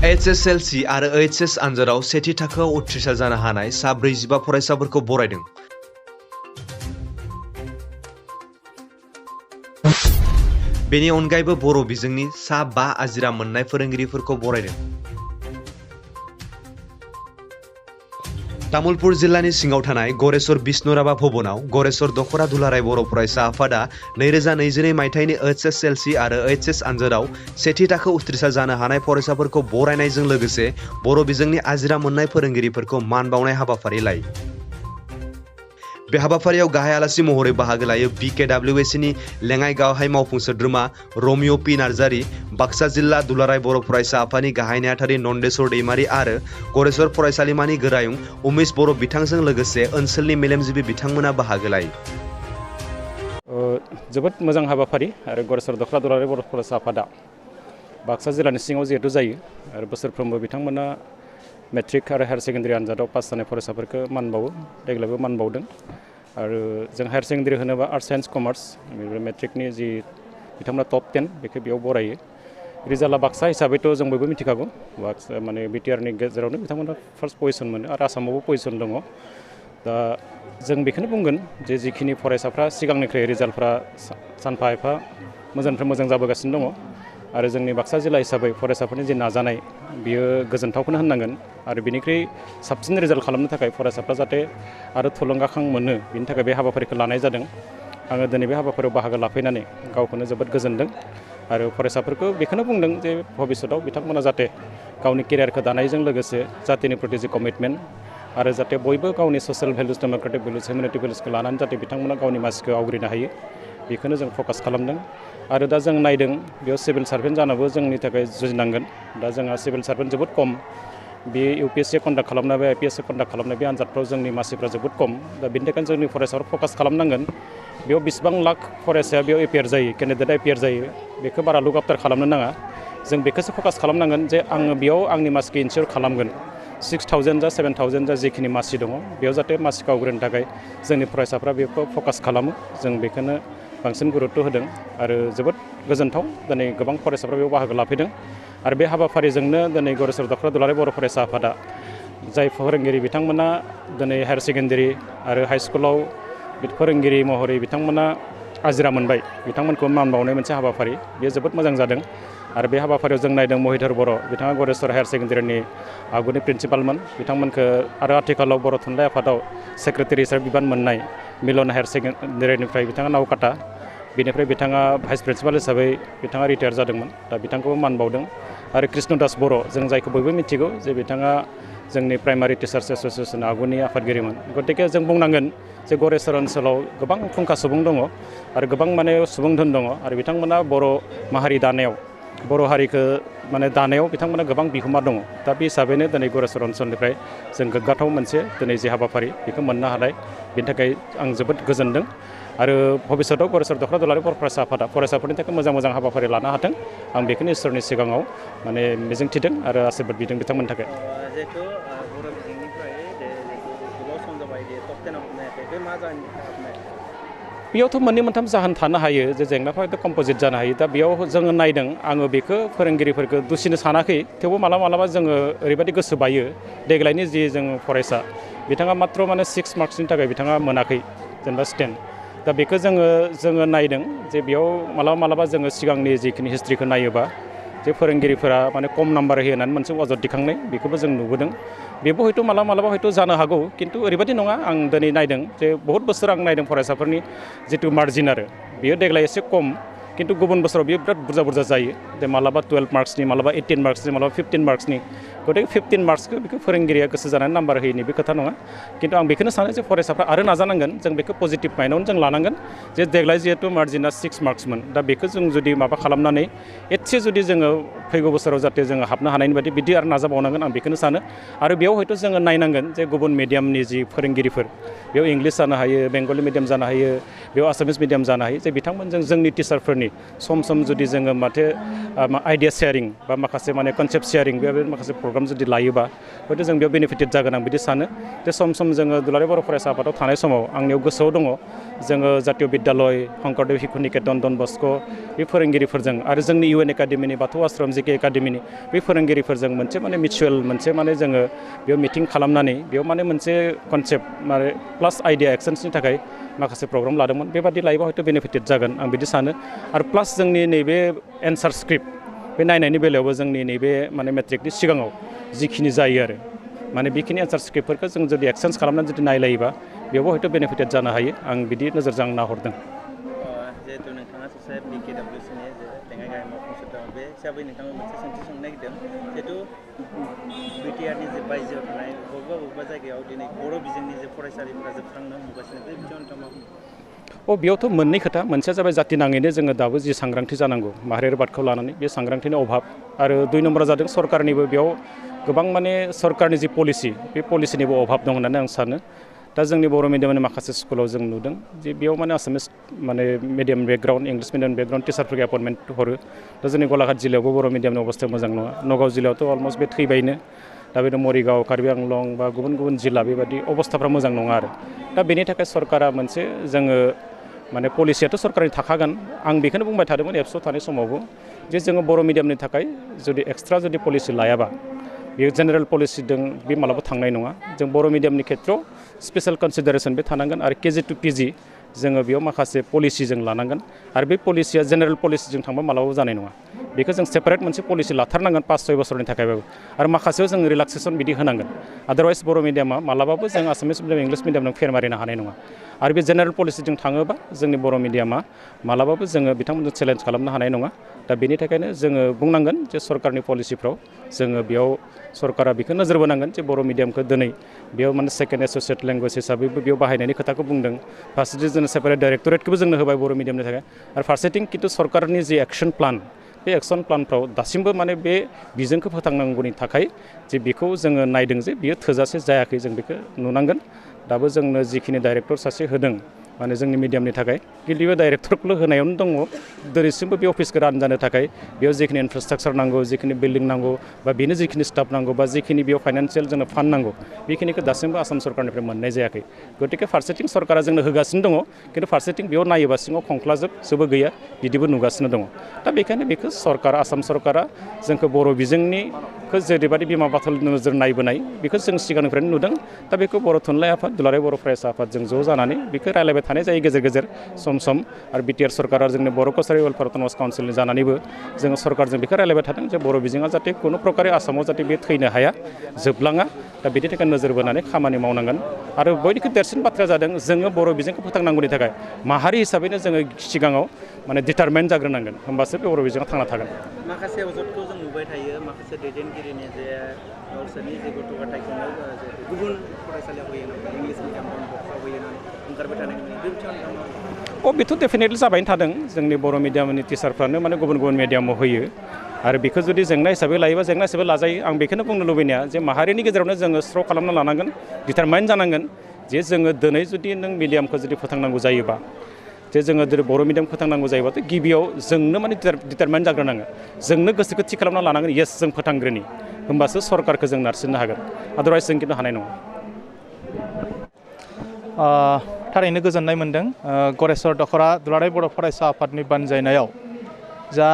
Hslc आरो HS आनजादाव सेथि थाखोआव उथ्रिसार जानो हानाय सा 45 फरायसाफोरखौ बरायदों। बेनि अनगायैबो बर' बिजोंनि सा 5 आजिरा मोननाय फोरोंगिरिफोरखौ बरायदों। तामुलपुर जिल्लानि सिङाव थानाय गरेश्वर बिष्णुराभा भवनाव गरेश्वर दख'र दुलाराय बर' फरायसा आफादा 2022 मायथाइनि Hslc आरो HS आनजादाव सेथि थाखो उथ्रिसार जानो हानाय फरायसाफोरखौ बरायनायजों लोगोसे बर' बिजोंनि आजिरा मोननाय फोरोंगिरिफोरखौ मान बावनाय हाबाफारि लायो। बे हाबाफारियाव गाहाय आलासि महरै बाहागो लायो BKWSनि लेङाइ गाहाय मावफुं सोद्रोमा रमिअ पि नार्जारि, बाक्सा जिल्ला दुलाराय बर' फरायसा आफादनि गाहाय नेहाथारि नन्देस्वर दैमारि आरो गरेश्वर फरायसालिमानि गोरायुं उमेश बर' बिथांजों लोगोसे ओनसोलनि मेलेमजिबि बिथांमोना बाहागो लायो। जोबोद मोजां हाबाफारि आरो गरेश्वर दख'र दुलाराय बर' फरायसा आफादा बाक्सा जिल्लानि सिङाव जिहेतु जायो आरो बोसोरफ्रोमबो बिथांमोना मेट्रिक आरो हायार सेकेन्डारि आनजादाव पास जानाय फरायसाफोरखौ मान बावो, देग्लायबो मान बावदों। आरो जों हायार सेकेन्डारि होनोबा आर्ट्स साइन्स कमार्स मेट्रिकनि जि बिथांमोना टप 10 बेखौ बेयाव बरायो। रिजाल्टआ बाक्सा हिसाबैथ' जों बयबो मिथिखागौ, बाक्सा माने बिटिआरनि गेजेरावनो बिथांमोना फार्स्ट पजिशन मोनो आरो आसामावबो पजिशन दङ। दा जों बेखौनो बुंगोन जे जिखिनि फरायसाफ्रा सिगांनिफ्राय रिजाल्टफ्रा सानफा एफा मोजांनिफ्राय मोजां जाबोगासिनो दङ आरो जोंनि बाक्सा जिल्ला हिसाबै फरायसाफोरनि जि नाजानाय बियो गोजोनथावखौनो होननांगोन आरो बिनिख्रुइ साबसिन रिजाल्ट खालामनो थाखाय फरायसाफ्रा जाहाथे आरो थुलुंगाखां मोनो बिनि थाखाय बे हाबाफारिखौ लानाय जादों। आङो दिनै बे हाबाफारियाव बाहागो लाफैनानै गावखौनो जोबोद गोजोनदों आरो फरायसाफोरखौ बेखौनो बुंदों जे भबिष्यताव बिथांमोना जाहाथे गावनि केरियारखौ दानायजों लोगोसे जातिनि प्रति जि कमिटमेन्ट आरो जाहाथे बयबो गावनि ससियेल भेलुस, डेम'क्रेटिक भेलुस, हिउमेनिटि भेलुसखौ लानानै जाहाथे बिथांमोना गावनि मासिखौ आवग्रिनो हायो बेखौनो जों फकास खालामदों। आरो दा जों नायदों बेयाव सिभिल सार्भेन्ट जानोबो जोंनि थाखाय जुजिनांगोन। दा जोंहा सिभिल सार्भेन्ट जोबोद खम, बे UPSC कन्डाक्ट खालामनाय बे IPSC कन्डाक्ट खालामनाय बे आनजादफ्राव जोंनि मासिफ्रा जोबोद खम। दा बेनि थाखायनो जोंनि फरायसाफोरा फकास खालामनांगोन बेयाव बेसेबां लाख फरायसाया बेयाव एपियार जायो, केन्डिडेटआ एपियार जायो बेखौ बारा लुक आफ्टार खालामनो नाङा। जों बेखौसो फकास खालामनांगोन जे आङो बेयाव आंनि मासिखौ इनसियर खालामगोन। 6000 जा 7000 जा जिखिनि मासि दङ बेयाव जाहाथे मासिखौ आवग्रिनो थाखाय जोंनि फरायसाफ्रा बेखौ फकास खालामो। जों बेखौनो बांसिन गुरुत्त होदों आरो जोबोद गोजोनथाव दिनै गोबां फरायसाफ्रा बेयाव बाहागो लाफैदों। आरो बे हाबाफारिजोंनो दिनै गरेश्वर दख'र दुलाराय बर' फरायसा आफादा जाय फोरोंगिरि बिथांमोना दिनै हायार सेकेन्डारि आरो हाइ स्कुलाव फोरोंगिरि महरै बिथांमोना आजिरा मोनबाय, बिथांमोनखौ मान बावनाय मोनसे हाबाफारि बेयो जोबोद मोजां जादों। आरो बे हाबाफारियाव जों नायदों महिधर बर' बिथाङा गरेश्वर हायार सेकेन्डारिनि आगुनि प्रिन्सिपालमोन, बिथांमोनखौ आरो आथिखालाव बर' थुनलाइ आफादाव सेक्रेटारि हिसाबै बिबान मोननाय मिलन हायार सेकेन्डारिनिफ्राय बिथाङा नावकाटा, बेनिफ्राय बिथाङा भाइस प्रिन्सिपाल हिसाबै बिथाङा रिटायार जादोंमोन। दा बिथांखौबो मान बावदों। आरो कृष्णदास बर' जों जायखौ बयबो मिथिगौ जे बिथाङा जोंनि प्राइमारि टिचार्स एस'सिएसन आगुनि आफादगिरिमोन। गतिके जों बुंनांगोन जे गरेश्वर ओनसोलाव गोबां फुंखा सुबुं दङ आरो गोबां माने सुबुं धोन दङ आरो बिथांमोना बर' माहारि दानायाव, बर' हारिखौ माने दानायाव बिथांमोना गोबां बिहोमा दङ। दा बे हिसाबैनो दिनै गरेश्वर ओनसोलनिफ्राय जों गोग्गाथाव मोनसे दिनै जे हाबाफारि बेखौ मोननो हानाय बेनि थाखाय आं जोबोद गोजोनदों। आरो भबिष्यताव गरेश्वर दख'र दुलाराय बर' फरायसा आफादा फरायसाफोरनि थाखाय मोजां मोजां हाबाफारि लानो हाथों आं बेखौनो इसोरनि सिगाङाव माने मिजिंथिदों आरो आशीर्बाद बिदों बिथांमोननि थाखाय। जिहेतु बर' बिजोंनिफ्राय गोबाव सम जाबाय टप 10 आव हाबनो हायाखै, बे मा जाहोननि थाखाय हाबनो हायाखै? बेयावथ' मोननै मोनथाम जाहोन थानो हायो जे जेंनाफ्रा कम्प'जिट जानो हायो। दा बेयाव जोङो नायदों, आङो बेखौ फोरोंगिरिफोरखौ दुसिनो सानाखै, थेवबो मालाबा जोङो ओरैबायदि गोसो बायो देग्लायनि जि जों फरायसा बिथाङा मात्र माने 6 मार्क्सनि थाखाय बिथाङा मोनाखै, जेनेबा स्टेन्ड। दा बेखौ जोङो नायदों जे बेयाव मालाबा जोङो सिगांनि जिखिनि हिस्ट्रिखौ नायोबा जे फोरोंगिरिफोरा माने खम नाम्बार होयो होननानै मोनसे अजद दिखांनाय बेखौबो जों नुबोदों। बेबो हयथ' मालाबा हयथ' जानो हागौ, खिन्थु ओरैबायदि नङा। आं दिनै नायदों जे बहुत बोसोर आं नायदों फरायसाफोरनि जिथु मार्जिन आरो बेयो देग्लाय एसे खम, खिन्थु गुबुन बोसोराव बियो बिराद बुरजा जायो। जे मालाबा 12 मार्क्सनि, मालाबा 18 मार्क्सनि, मालाबा 15 मार्क्सनि। गतिके 15 मार्क्सखौ बेखौ फोरोंगिरिया गोसो जानानै नाम्बार होयैनि बे खोथा नङा। खिन्थु आं बेखौनो सानो जे फरायसाफ्रा आरो नाजानांगोन, जों बेखौ पजिटिभ माइन्डआवनो जों लानांगोन जे देग्लाय जिहेतु मार्जिना 6 मार्क्समोन, दा बेखौ जों जुदि माबा खालामनानै एसे जुदि जोङो फैगौ बोसोराव जाहाथे जोङो हाबनो हानायनि बायदि बिदि आरो नाजाबावनांगोन आं बेखौनो सानो। आरो बेयाव हयथ' जोङो नायनांगोन जे गुबुन मिडियामनि जि फोरोंगिरिफोर बेयाव इंलिस जानो हायो, बेंगलि मिडियाम जानो हायो, बेयाव आसामिस मिडियाम जानो हायो, जे बिथांमोनजों जोंनि टिचारफोरनि सम जुदि जोङो माथो आइडिया शेयारिं बा माखासे माने कनसेप्ट शेयारिं बे माखासे प्रग्राम जुदि लायोबा हयथ' जों बेयाव बेनिफिटेड जागोन आं बिदि सानो। जे सम जोङो दुलाराय बर' फरायसा आफादाव थानाय समाव आंनियाव गोसोआव दङ जोङो जातीय बिद्यालय शंकरदेव शिशु निकेतन डन बस्क' बे फोरोंगिरिफोरजों आरो जोंनि इउएन एकाडेमिनि बाथौ आश्रम जिके एकाडेमिनि बे फोरोंगिरिफोरजों मोनसे माने मिउचुएल मोनसे माने जोङो बेयाव मिटिं खालामनानै बेयाव माने मोनसे कनसेप्ट माने प्लास आइडिया एक्सचेन्जनि थाखाय माखासे प्रग्राम लादोंमोन बेबादि लायोबा हयथ' बेनिफिटेड जागोन आं बिदि सानो आरो प्लास जोंनि नैबे एन्सार स्क्रिप्ट बे नायनायनि बेलायावबो जोंनि नैबे माने मेट्रिकनि सिगाङाव जिखिनि जायो आरो माने बेखिनि एन्सार स्क्रिप्टफोरखौ जों जुदि एक्सचेन्ज खालामनानै जुदि नायलायोबा बेयावबो हयथ' बेनिफिटेड जानो हायो आं बिदि नोजोरजों आं नाहरदों जिहेतु नोंथाङा सासे BKWCनि लेङाइ गाहाय मावफुंसार दं बे हिसाबै नोंथाङा मोनसे सोंथि सोंनो नागिरदों जिहेतु बिटिआरनि जे बायजोआव थानाय बबेबा जायगायाव दिनै बर' बिजोंनि जे फरायसालिफोरा जोबस्रांनो हमगासिनो बे बिथिङाव नोंथाङा मा बुङो? बेयावथ' मोननै खोथा मोनसेया जाबाय जाति नाङैनो जोङो दाबो जि सांग्रांथि जानांगौ माहारियारि बादखौ लानानै बे सांग्रांथिनि अभाब आरो दुइ नम्बरा जादों सरकारनिबो बेयाव गोबां माने सरकारनि जि पलिसि बे पलिसिनिबो अभाब दं होननानै आं सानो दा जोंनि बर' मिडियामनि माखासे स्कुलाव जों नुदों जे बेयाव माने आसामिस माने medium background English medium background टिचारफोरखौ एपइन्टमेन्ट हरो दा जोंनि गलाघाट जिल्लायावबो बर' मिडियामनि अबस्थाया मोजां नङा नगाव जिल्लायावथ' अलमस्ट बे थैबायनो दा बेनो मरिगाव कार्बि आंलं बा गुबुन गुबुन जिल्ला बेबादि अबस्थाफ्रा मोजां नङा आरो दा बेनि थाखाय सरकारा मोनसे जोङो माने पलिसियाथ' सरकारनि थाखागोन आं बेखौनो बुंबाय थादोंमोन एबसु थानाय समावबो जे जोङो बर' मिडियामनि थाखाय जुदि एक्सट्रा जुदि पलिसि लायाबा बेयो जेनेरेल पलिसिजों बे मालाबा थांनाय नङा जों बर' मिडियामनि खेथ्रआव स्पेशेल कनसिडारेसन बे थानांगोन आरो केजि टु पिजि जोङो बेयाव माखासे पलिसि जों लानांगोन आरो बे पलिसिया जेनेरेल पलिसिजों थांबा मालाबाबो जानाय नङा बेखौ जों सेपारेट मोनसे पलिसि लाथारनांगोन 5-6 बोसोरनि थाखायबाबो आरो माखासेयाव जों रिलेक्सेसन बिदि होनांगोन आदारवाइज बर' मिडियामा मालाबाबो जों आसामिस मिडियाम इंलिस मिडियामजों फेर मारिनो हानाय नङा आरो बे जेनेरेल पलिसिजों थाङोबा जोंनि बर' मिडियामा मालाबाबो जोङो बिथांमोनजों चेलेन्ज खालामनो हानाय नङा दा बेनि थाखायनो जोङो बुंनांगोन जे सरकारनि पलिसिफ्राव जोङो बेयाव सरकारा बेखौ नोजोर बोनांगोन जे बर' मिडियामखौ दिनै बेयाव माने सेकेन्ड एस'सियेट लेंगुवेज हिसाबैबो बेयाव बाहायनायनि खोथाखौ बुंदों फारसेथिं जोङो सेपारेट डाइरेक्टरेटखौबो जोंनो होबाय बर' मिडियामनि थाखाय आरो फारसेथिं खिन्थु सरकारनि जि एक्सन प्लान बे एक्सन प्लानफ्राव दासिमबो माने बे बिजोंखौ फोथांनांगौनि थाखाय जे बेखौ जोङो नायदों जे बियो थोजासे जायाखै जों बेखौ नुनांगोन दाबो जोंनो जिखिनि डाइरेक्टर सासे होदों माने जोंनि मिडियामनि थाखाय खिन्थु बे डाइरेक्टरखौल' होनायावनो दङ दिनैसिमबो बे अफिसखौ रान जानो थाखाय बेयाव जिखिनि इनफ्रास्ट्राक्चार नांगौ जिखिनि बिल्डिं नांगौ बा बेनो जिखिनि स्टाफ नांगौ बा जिखिनि बेयाव फाइनान्सियेल जोंनो फान्ड नांगौ बेखिनिखौ दासिमबो आसाम सरकारनिफ्राय मोननाय जायाखै गतिके फारसेथिं सरकारा जोंनो होगासिनो दङ खिन्थु फारसेथिं बेयाव नायोबा सिङाव खंख्लाजोब जेबो गैया बिदिबो नुगासिनो दङ दा बेखायनो बेखौ सरकार आसाम सरकारा जोंखौ बर' बिजोंनिखौ जेरैबायदि बिमा बाथल नोजोर नायबोनाय बेखौ जों सिगांनिफ्रायनो नुदों दा बेखौ बर' थुनलाइ आफाद दुलाराय बर' फरायसा आफादजों ज' जानानै बेखौ रायलायबाय थानाय जायो गेजेर गेजेर सम सम आरो बिटिआर सरकारा जोंनि बर' कसारि वेलफेयार अट'नमास काउन्सिलनि जानानैबो जोङो सरकारजों बेखौ रायलायबाय थादों जे बर' बिजोङा जाहाथे खुनु प्रकारे आसामाव जाहाथे बे थैनो हाया जोबलाङा दा बिनि थाखाय नोजोर बोनानै खामानि मावनांगोन आरो बयनिख्रुइ देरसिन बाथ्राया जादों जोङो बर' बिजोंखौ फोथांनांगौनि थाखाय माहारि हिसाबैनो जोङो सिगाङाव माने डिटारमेन्ट जाग्रोनांगोन होमबासो बे बर' बिजोङा थांना थागोन माखासे अजदखौ जों नुबाय थायो माखासे दैदेनगिरिनि जे गावसोरनि जे गथ' गथायखौनो गुबुन फरायसालियाव होयो इंलिस मिडियाम बक्सआव होयो ओंखारबाय थानाय बे बिथिङाव बेथ' डेफिनेटलि जाबायनो थादों जोंनि बर' मिडियामनि टिचारफ्रानो माने गुबुन गुबुन मिडियामाव होयो आरो बेखौ जुदि जेंना हिसाबै लायोबा जेंना हिसाबै लाजायो आं बेखौनो बुंनो लुबैनाया जे माहारिनि गेजेरावनो जोङो स्र' खालामना लानांगोन डिटारमाइन जानांगोन जे जोङो दिनै जुदि नों मिडियामखौ जुदि फोथांनांगौ जायोबा जे जोङो जुदि बर' मिडियाम फोथांनांगौ जायोबाथ' गिबियाव जोंनो माने डिटारमाइन जाग्रोनांगोन जोंनो गोसोखौ थि खालामना लानांगोन येस जों फोथांग्रोनि होमबासो सरकारखौ जों नारसिननो हागोन आदारवाइज जों खिन्थु हानाय नङा थारैनो गोजोननाय मोन्दों गरेस्वर दख'रा दुलाराय बर' फरायसा आफादनि बानजायनायाव जा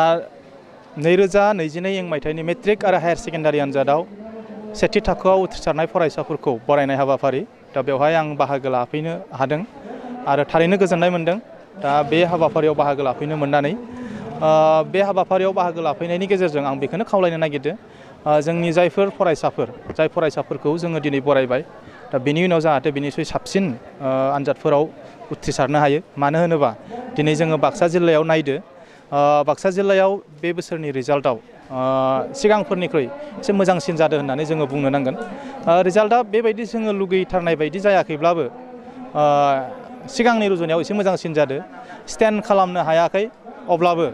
2022 मायथाइनि मेट्रिक आरो हायार सेकेन्डारि आनजादाव सेथि थाखोआव उथ्रिसारनाय फरायसाफोरखौ बरायनाय हाबाफारि दा बेवहाय आं बाहागो लाफैनो हादों आरो थारैनो गोजोननाय मोन्दों दा बे हाबाफारियाव बाहागो लाफैनो मोननानै बे हाबाफारियाव बाहागो लाफैनायनि गेजेरजों आं बेखौनो खावलायनो नागिरदों जोंनि जाय फरायसाफोरखौ जोङो दिनै बरायबाय दा बेनि उनाव जाहाथे बिनिख्रुइ साबसिन आनजादफोराव उथ्रिसारनो हायो मानो होनोबा दिनै जोङो बाक्सा जिल्लायाव नायदो बाक्सा जिल्लायाव बे बोसोरनि रिजाल्टआव सिगांफोरनिख्रुइ एसे मोजांसिन जादों होननानै जोङो बुंनो नांगोन रिजाल्टआ बेबायदि जोङो लुगैथारनाय बायदि जायाखैब्लाबो सिगांनि रुजुनायाव एसे मोजांसिन जादों स्टेन्ड खालामनो हायाखै अब्लाबो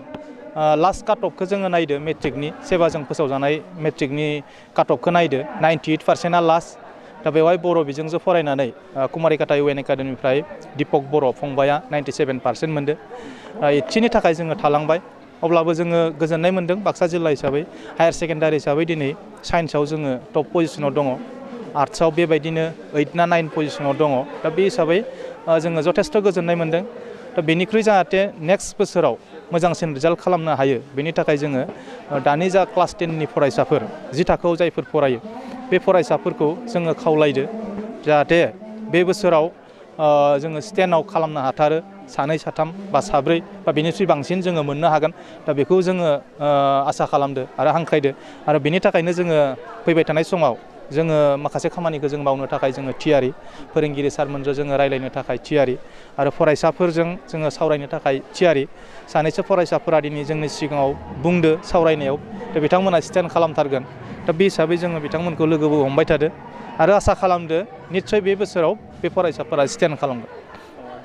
लास्ट काट अफखौ जोङो नायदो मेट्रिकनि सेबाजों फोसावजानाय मेट्रिकनि काट अफखौ नायदो 98%आ लास्ट दा बेवहाय बर' बिजोंजों फरायनानै कुमारिकाटा इउएन एकाडेमिनिफ्राय दीपक बर' फंबाया 97% मोनदो 80नि थाखाय जोङो थालांबाय अब्लाबो जोङो गोजोननाय मोन्दों बाक्सा जिल्ला हिसाबै हायार सेकेन्डारि हिसाबै दिनै साइन्सआव जोङो टप पजिसनाव दङ आर्ट्सआव बेबायदिनो 8 ना 9 पजिसनाव दङ दा बे हिसाबै जोङो जथेस्थ' गोजोननाय मोन्दों। दा बेनिख्रुइ जाहाथे नेक्स्ट बोसोराव मोजांसिन रिजाल्ट खालामनो हायो बेनि थाखाय जोङो दानि जा क्लास 10नि फरायसाफोर जि थाखोआव जायफोर फरायो बे फरायसाफोरखौ जोङो खावलायदो जाहाथे बे बोसोराव जोङो स्टेन्डआव खालामनो हाथारो सानै साथाम बा साब्रै बा बेनिख्रुइ बांसिन जोङो मोननो हागोन। दा बेखौ जोङो आसा खालामदो आरो हांख्रायदो आरो बेनि थाखायनो जोङो फैबाय थानाय समाव जोङो माखासे खामानिखौ जों मावनो थाखाय जोङो थियारि, फोरोंगिरि सारमोनजों जोङो रायलायनो थाखाय थियारि आरो फरायसाफोरजों जोङो सावरायनो थाखाय थियारि। सानैसो फरायसाफोरा दिनै जोंनि सिगाङाव बुंदो सावरायनायाव दा बिथांमोना स्टेन्ड खालामथारगोन। दा बे हिसाबै जोङो बिथांमोनखौ लोगोबो हमबाय थादो आरो आसा खालामदो निस्सय बे बोसोराव बे फरायसाफोरा स्टेन्ड खालामगोन।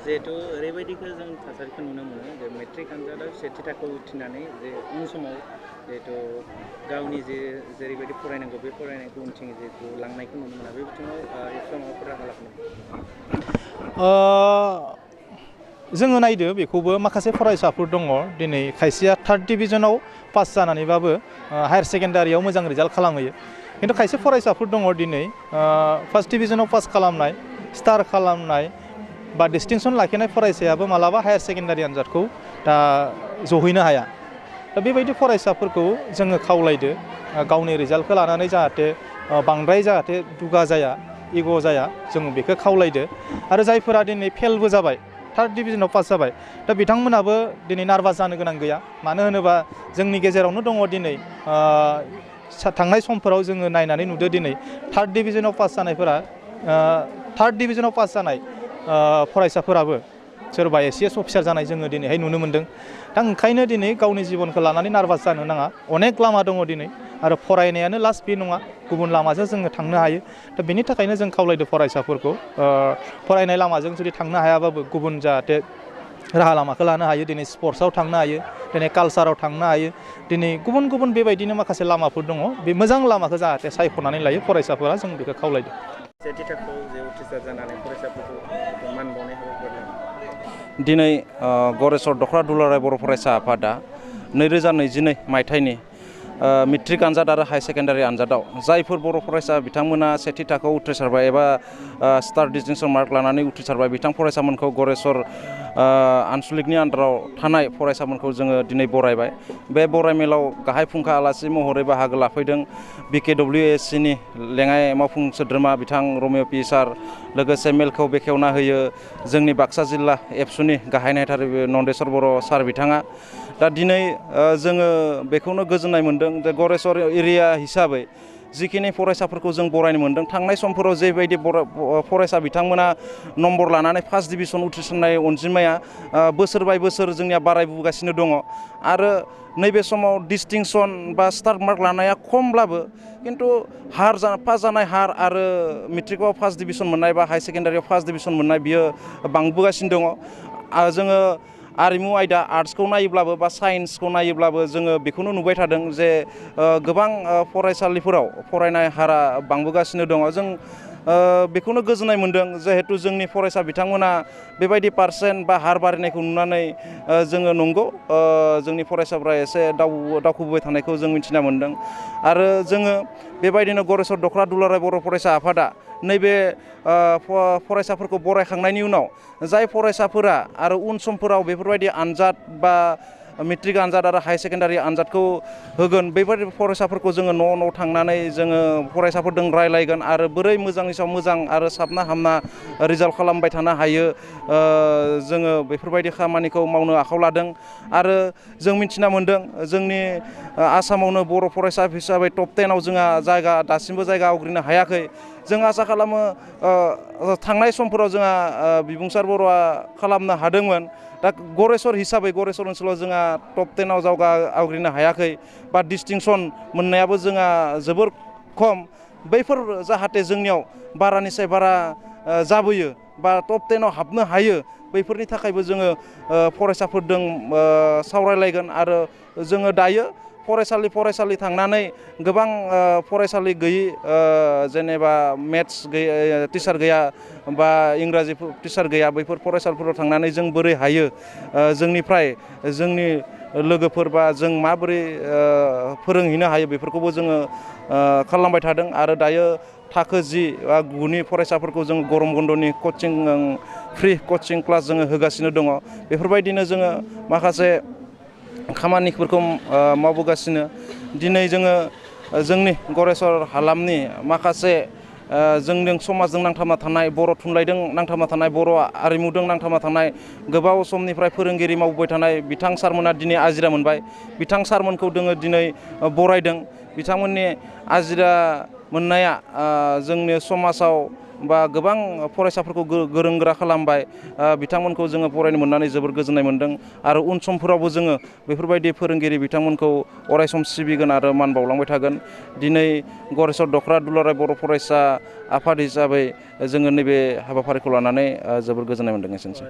जिहेतु ओरैबायदिखौ जों थासारिखौ नुनो मोनो जे मेट्रिक आनजादाव सेथि थाखोआव उथ्रिनानै जे उन समाव जिहेतु गावनि जेरैबायदि फरायनांगौ बे फरायनायखौ उनथिं जिहेतु लांनायखौ नुनो मोना बे बिथिङाव एबसुआ माबाफोर राहा लादों? जोङो नायदो बेखौबो माखासे फरायसाफोर दङ दिनै खायसेया 3rd डिभिजनाव पास जानानैबाबो हायार सेकेन्डारियाव मोजां रिजाल्ट खालामहैयो। खिन्थु खायसे फरायसाफोर दङ दिनै 1st डिभिजनाव पास खालामनाय, स्टार खालामनाय बा डिस्टिंसन लाखिनाय फरायसायाबो मालाबा हायार सेकेन्डारि आनजादखौ दा जहैनो हाया। दा बेबायदि फरायसाफोरखौ जोङो खावलायदो गावनि रिजाल्टखौ लानानै जाहाथे बांद्राय जाहाथे दुगा जाया, इग' जाया जोङो बेखौ खावलायदो। आरो जायफोरा दिनै फेलबो जाबाय 3rd डिभिजनाव पास जाबाय दा बिथांमोनाबो दिनै नार्भास जानो गोनां गैया। मानो होनोबा जोंनि गेजेरावनो दङ दिनै थांनाय समफोराव जोङो नायनानै नुदो दिनै 3rd डिभिजनाव पास जानायफोरा 3rd डिभिजनाव पास जानाय फरायसाफोराबो सोरबा ACS अफिसार जानाय जोङो दिनैहाय नुनो मोन्दों। दा ओंखायनो दिनै गावनि जिबनखौ लानानै नार्भास जानो नाङा। अनेक लामा दङ दिनै आरो फरायनायानो लास्ट बे नङा, गुबुन लामाजों जोङो थांनो हायो। दा बेनि थाखायनो जों खावलायदो फरायसाफोरखौ फरायनाय लामाजों जुदि थांनो हायाबाबो गुबुन जाहाथे राहा लामाखौ लानो हायो। दिनै स्पर्ट्सआव थांनो हायो, दिनै कालसाराव थांनो हायो, दिनै गुबुन गुबुन बेबायदिनो माखासे लामाफोर दङ। बे मोजां लामाखौ जाहाथे सायख'नानै लायो फरायसाफोरा, जों बेखौ खावलायदो। सेथि थाखोआव जे उथ्रिसार जानानै फरायसाफोरखौ मान बावनाय हाबाफारि दिनै गरेस्वर दख'र दुलाराय बर' फरायसा आफादा 2022 मायथाइनि मेट्रिक आनजाद आरो हायार सेकेन्डारि आनजादाव जायफोर बर' फरायसा बिथांमोना सेथि थाखोआव उथ्रिसारबाय एबा स्टार डिस्टिंसन मार्क लानानै उथ्रिसारबाय बिथां फरायसामोनखौ गरेस्वर आनसलिकनि आन्दाराव थानाय फरायसामोनखौ जोङो दिनै बरायबाय। बे बराय मेलाव गाहाय फुंखा आलासि महरै बाहागो लाफैदों BKWSCनि लेङाइ मावफुं सोद्रोमा बिथां रमेय पि सार, लोगोसे मेलखौ बेखेवना होयो जोंनि बाक्सा जिल्ला एबसुनि गाहाय नेहाथारि नन्देस्वर बर' सार बिथाङा। दा दिनै जोङो बेखौनो गोजोननाय मोन्दों जे गरेस्वर एरिया हिसाबै जिखिनि फरायसाफोरखौ जों बरायनो मोन्दों थांनाय समफोराव जेबायदि फरायसा बिथांमोना नम्बर लानानै 1st डिभिजन उथ्रिसारनाय अनजिमाया बोसोर बाय बोसोर जोंनिया बारायबोगासिनो दङ। आरो नैबे समाव डिस्टिंसन बा स्टार मार्क लानाया खमब्लाबो खिन्थु पास जानाय हार आरो मेट्रिकआव 1st डिभिजन मोननाय बा हायार सेकेन्डारियाव 1st डिभिजन मोननाय बियो बांबोगासिनो दङ। जोङो आरिमु आयदा आर्ट्सखौ नायोब्लाबो बा साइन्सखौ नायोब्लाबो जोङो बेखौनो नुबाय थादों जे गोबां फरायसालिफोराव फरायनाय हारा बांबोगासिनो दङ। जों बेखौनो गोजोननाय मोन्दों जिहेथु जोंनि फरायसा बिथांमोना बेबायदि पार्सेन्ट बा हार बारायनायखौ नुनानै जोङो नंगौ जोंनि फरायसाफ्रा एसे दावखोबोबाय थानायखौ जों मिथिना मोन्दों। आरो जोङो बेबायदिनो गरेस्वर दख'र दुलाराय बर' फरायसा आफादा नैबे फरायसाफोरखौ बरायखांनायनि उनाव जाय फरायसाफोरा आरो उन समफोराव बेफोरबायदि आनजाद बा मेट्रिक आनजाद आरो हायार सेकेन्डारि आनजादखौ होगोन बेबायदि फरायसाफोरखौ जोङो न' थांनानै जोङो फरायसाफोरजों रायलायगोन आरो बोरै मोजांनि सायाव मोजां आरो साबना हामना रिजाल्ट खालामबाय थानो हायो जोङो बेफोरबायदि खामानिखौ मावनो आखायाव लादों। आरो जों मिथिना मोन्दों जोंनि आसामावनो बर' फरायसा हिसाबै टप 10आव जोंहा दासिमबो जायगा आवग्रिनो हायाखै। जों आसा खालामो थांनाय समफोराव जोंहा बिबुंसार बर'आ खालामनो हादोंमोन। दा गरेस्वर हिसाबै गरेस्वर ओनसोलाव जोंहा टप 10आव जायगा आवग्रिनो हायाखै बा डिस्टिंसन मोननायाबो जोंहा जोबोर खम। बैफोर जाहाथे जोंनियाव बारानिसाय बारा जाबोयो बा टप 10आव हाबनो हायो बैफोरनि थाखायबो जोङो फरायसाफोरजों सावरायलायगोन। आरो जोङो दायो फरायसालि थांनानै गोबां फरायसालि गैयि जेनेबा मेथ्स टिचार गैया बा इंराजि टिचार गैया बैफोर फरायसालिफोराव थांनानै जों बोरै हायो जोंनिफ्राय जोंनि लोगोफोर बा जों माबोरै फोरोंहैनो हायो बेफोरखौबो जोङो खालामबाय थादों। आरो दायो थाखो 10 बा 9नि फरायसाफोरखौ जों गरम बन्दनि कचिं फ्रि कचिं क्लास जोङो होगासिनो दङ बेफोरबायदिनो जोङो माखासे खामानिफोरखौ मावबोगासिनो दिनै जोङो जोंनि गरेस्वर हालामनि माखासे जोंजों समाजजों नांथाबना थानाय बर' थुनलाइजों नांथाबना थानाय बर' आरिमुजों नांथाबना थानाय गोबाव समनिफ्राय फोरोंगिरि मावबोबाय थानाय बिथां सारमोना दिनै आजिरा मोनबाय बिथां सारमोनखौ जोङो दिनै बरायदों बिथांमोननि आजिरा मोननाया जोंनि समाजाव बा गोबां फरायसाफोरखौ गोरों गोरा खालामबाय बिथांमोनखौ जोङो फरायनो मोननानै जोबोर गोजोननाय मोनदों आरो उन समफोरावबो जोङो बेफोरबायदि फोरोंगिरि बिथांमोनखौ अरायसम सिबिगोन आरो मान बावलांबाय थागोन दिनै गरेस्वर दख'र दुलाराय बर' फरायसा आफाद हिसाबै जोङो नैबे हाबाफारिखौ लानानै जोबोर गोजोननाय मोनदों एसेनोसै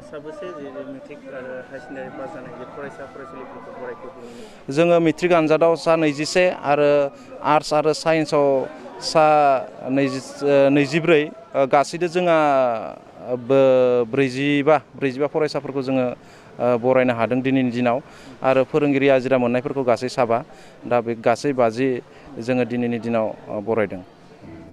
जोङो मेट्रिक आनजादाव सा 21 आरो आर्ट्स आरो साइन्सआव सा 24 गासैदो जोंहा 45 फरायसाफोरखौ जोङो बरायनो हादों दिनैनि दिनाव आरो फोरोंगिरि आजिरा मोननायफोरखौ गासै 7 दा बे गासै 50 जोङो दिनैनि दिनाव बरायदों